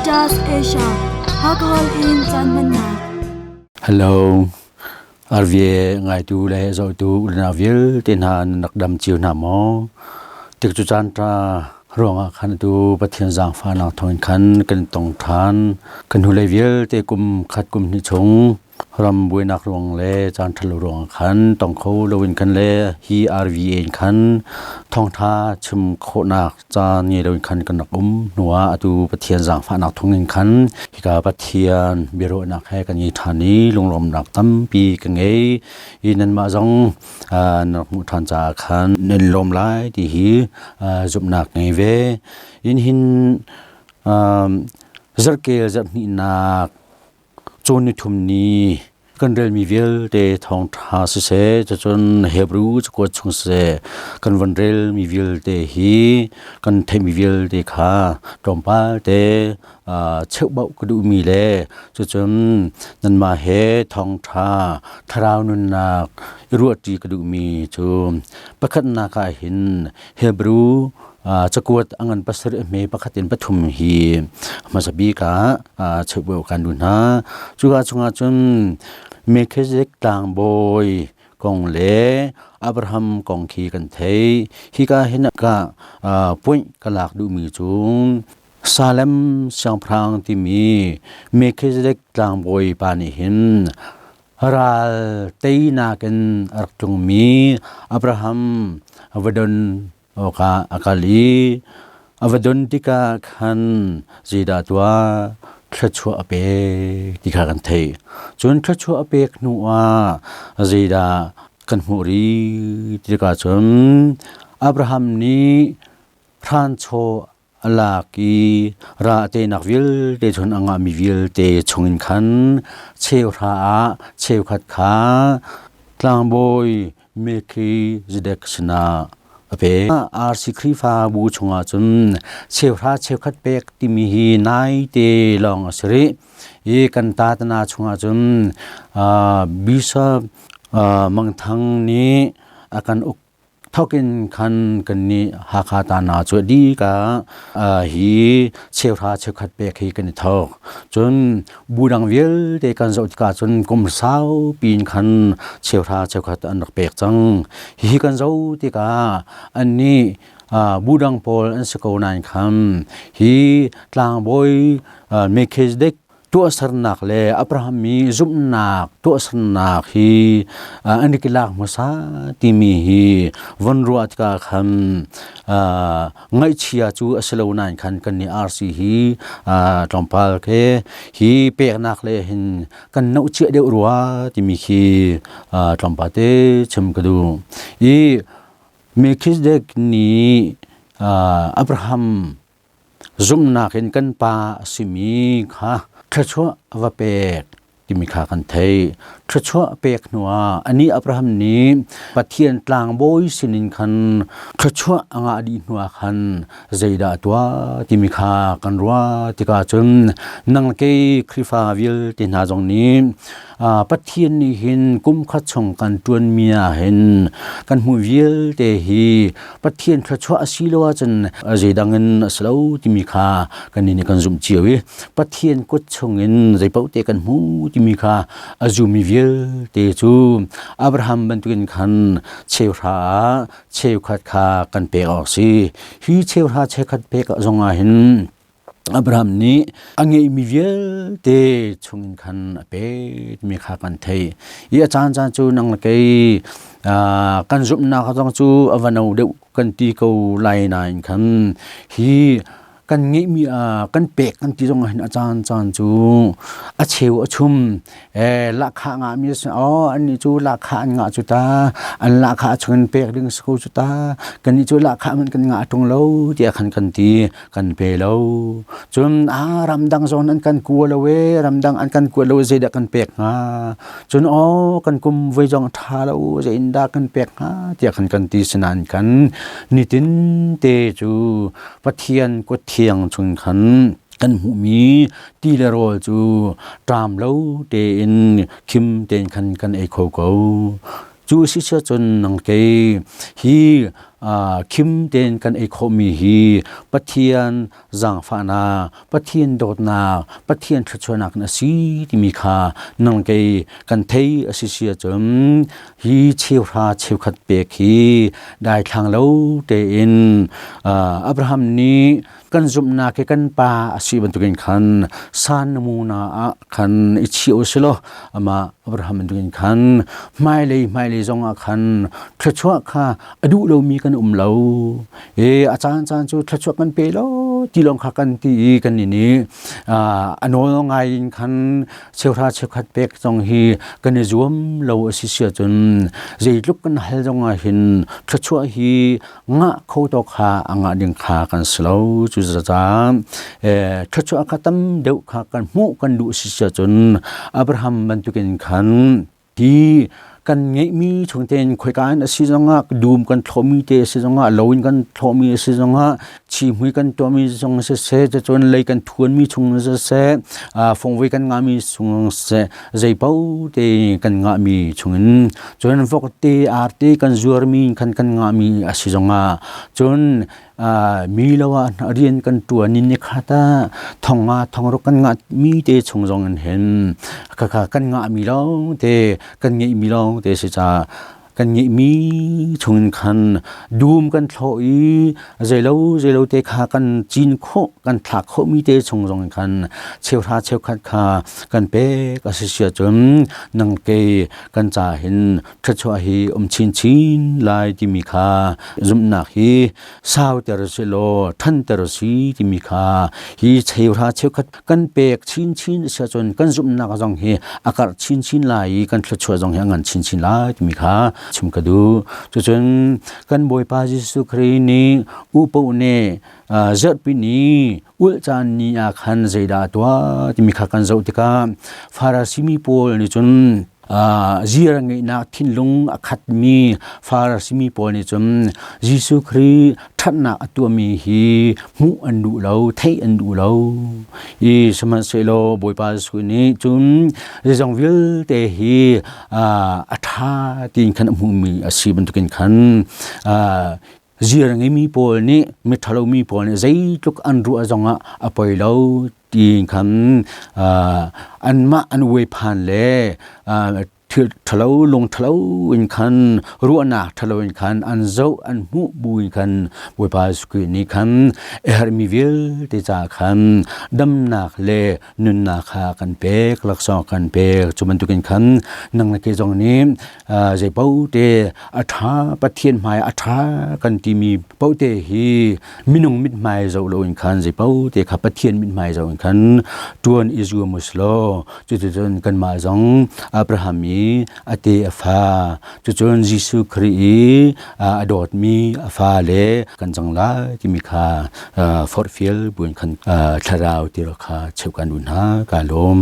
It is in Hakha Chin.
Caritas Asia, Hakahol in caan hmannak. Hello. RVA ngaitu le zohtu ulana vialte hna nan rak dam cio hna maw? Tik cu caan ta ruangah khan tu Pathian zaangfahnak thawngin khan kan tong ṭhan. Kan hnulei vialte kum khat kum hnih chung ram buainak ruang le caan ṭhalo ruangah khan tong kho loin khan le hi RVA in khan thawngṭha chim khawhnak caan ngei loin khan kan rak um hnuah atu Pathian zaangfahnak thawngin khan hika Pathian biaruahnak he kan ngei ṭhan i lunglawmnak tampi ka ngei i nanmah zong nan rak hmuh ṭhan caah khan nan lawm lai ti hi zumhnak ngei ve. In hin zarhkel zarhhnihnak Cawn nithum ni kan relmi vialte thawngṭha siseh, cucun Hebrew cakuat chung siseh, kan von relmi vialte hi kan theihmi vialte kha tlawmpal te cheubauh ka duhmi le cucun nanmah he thawngṭha thlarau nunnak i ruahṭi ka duhmi cu pakhatnak ah hin Hebrew cakuat a ngan pasarih a hme pakhat in pathum hi hmasa bik ah cheubauh kan duh hna. Cuka chungah cun Melchizedek tlangbawi kong le Abraham kong khi kan theih. Hika hin ka point ka lak duhmi cu Salem siangpahrang timi Melchizedek tlangbawi pa nih hin ral teinak in a rak tlungmi Abraham a va don awkah a kal i a va don tikah khan zeidah tuah thluachuah a pek ti kha kan theih. Cun thluachuah a pek hnuah zeidah kan hmuh rih ti tikah cun Abraham nih hranchaw a lak i ra a teinak vialte cun a ngahmi vialte chungin khan cheuhra ah cheukhat kha tlangbawi Melchizedek sinah a pek. RC Khrihfabu chungah cun cheuhra cheukhat pek timi hi naite lawng a si rih. I kan tatana chungah cun Bishop Mang Thang nih a kan uk Thokin khan kannih Hakha tana cu di ka hi cheuhra cheukhat pek hi kan i thawk. Cun bu dang vialte kan zoh tikah cun kum sau piin khan cheuhra cheukhat an rak pek cang. Hihi kan zoh tikah annih bu dang pawl an si ko nain khan hi tlangbawi Melchizedek tuahsernak le Abraham mi zumhnak tuahsernak hi an i lak hmasa timi hi von ruah tikah khan ngaihchia cu a si lo nain khan kan nih RC hi tlawmpal ke hi peknak le hin kan noh chiah deuh rua timi khi tlawmpal te chim ka duh. I Melchizedek nih Abraham Zumhnak in kan pa a simi kha thluachuah a va pek timi kha kan theih. Thluachuah pek hnuah anih Abraham nih Pathian tlangbawi sinin khan thluachuah a ngah dih hnuah khan zeidah a tuah timi kha kan ruah tikah cun nang le kei Khrihfa vialte hna zong nih Pathian nih hin kum khat chung kan ṭuanmi ah hin kan hmuh vialte hi Pathian thluachuah a si lo ahcun zeidang in a si lo timi kha kannih nih kan zumh cio i Pathian kut chungin zeipaoh te kan hmu timi kha a zummi vialte cu Abraham bantukin khan cheuhra ah cheukhat kha kan pek awk a si. Hi cheuhra cheukhat pek zong ah hin Abraham nih a ngeihmi vialte chungin khan a pekmi kha kan theih. I a caancaan cu nang le kei kan zumhnak zong cu a va no deuh kan ti ko lai nain khan hi kan ngeihmi kan pek kan ti zong ah hin a caancaan cu a cheu a chum Lahkhah ngahmi a si. Oh, annih cu lahkhah an ngah cu ta. An lahkhah chungin pek ding si ko cu ta. Kannih cu lahkhah hmanh kan ngah ṭung lo tiah khan kan ti. Kan pe lo. Cun ah ramdang zong an kan kua lo e, ramdang an kan kua lo zeidah kan pek hnga. Cun oh kan kum voi zong a ṭha lo zeiindah kan pek hnga tiah khan kan ti. Sinain kan nitin te cu Pathian kut thiang chung khan kan hmuhmi ti le rawl cu ṭam lo tein khim tein khan kan ei kho ko. Cu si cun nang kei hi Khim tein kan ei khawhmi hi Pathian zaangfahnak, Pathian dawtnak, Pathian thluachuahnak in a si timi kha nang kei kan thei a si si ahcun hi cheuhra cheukhat pek hi daithlang lo tein Abraham nih kan zumhnak hi kan pa a si bantukin khan san namuna ah khan i chia u silaw amah Abraham bantukin khan hmailei hmailei zong ah khan thluachuah kha a duh lomi kan um lo. E a caan caan cu thluachuah kan pe lo ti lawng kha kan ti i kan nih nih a nawl ngai in khan cheuhra cheukhat pek zong hi kan i zuam lo a si si ahcun zeitluk kan hal zong ah hin thluachuah hi ngah kho tawk kha a ngah ding kha kan si lo. Cu caah thluachuah kha tam deuh kha kan hmuh kan duh si si ahcun Abraham bantukin khan hi kan ngeihmi chung tein khoika in a si zongah, dum kan thlawhmi te a si zongah, lo in kan thlawhmi a si zongah, chihmui kan tuahmi zong siseh, cun lei kan thuanmi chung siseh, fongvoi kan ngahmi chung siseh, zeipaoh te kan ngahmi chungin, cun vok te arte kan zuarmi khan kan ngahmi a si zongah, cun mi lo ah rian kan ṭuan in nikhat ah thong nga thong ruk kan ngah mi te chung zong in hin khakha kan ngah mi lawng te, kan ngeih mi lawng te si ca kan ngeih mi chung in khan dum kan thlawh i zeilo zeilo te kha kan cin khawh kan thlak khawh mi te chung zong in khan cheuhra cheukhat kha kan pek a si sia cun nang ke kan ca hin thluachuah hi um chinchin lai timi kha zumhnak hi sauter si law ṭhanter si timi kha hi cheuhra cheukhat kan pek chinchin si ahcun kan zumhnak zong hi a karh chinchin lai i kan thluachuah zong hi a ngan chinchin lai timi kha chim ka duh. Cucun kan Bawipa Jesuh Khrih nih upo nih zarhpi ni ulh caan ni ah khan zeidah a tuah timi kha kan zoh tikah Farasi mi pawl nih cun zir ngeihnak thinlung a khatmi Farasi mi pawl nih cun Jesuh Khrih ṭhatnak a tuahmi hi hmuh an duh lo, theih an duh lo. I sihmanhsehlaw Bawipa Jesuh nih cun zeizong vialte hi a ṭha tiin khan a hmuhmi a si bantukin khan zir ngeimi pawl nih, miṭhalomi pawl nih zeitluk an ruah zongah a poi lo tiin khan anmah an uaiphan le thil ṭhalo lung ṭhalo in khan, ruahnak ṭhalo in khan an zoh an hmuh bu in khan Bawipa Jesuh Khrih nih khan a herhmi vialte ca khan damnak le nunnak kha kan pek, laksawng kan pek. Cu bantukin khan nang le kei zong nih zei paoh te a ṭha, Pathian hmai a ṭha kan timi paoh te hi minung mithmai zoh loin khan, zei paoh te kha Pathian mithmai zoh in khan ṭuan i zuam u silaw, cuticun kanmah zong Abraham i a te a fa, cucun Jesuh Khrih i a dawtmi a fa le kan cang lai timi kha forhfial buin khan thlarau tirawl kha cheuh kan duh hna. Ka lawm.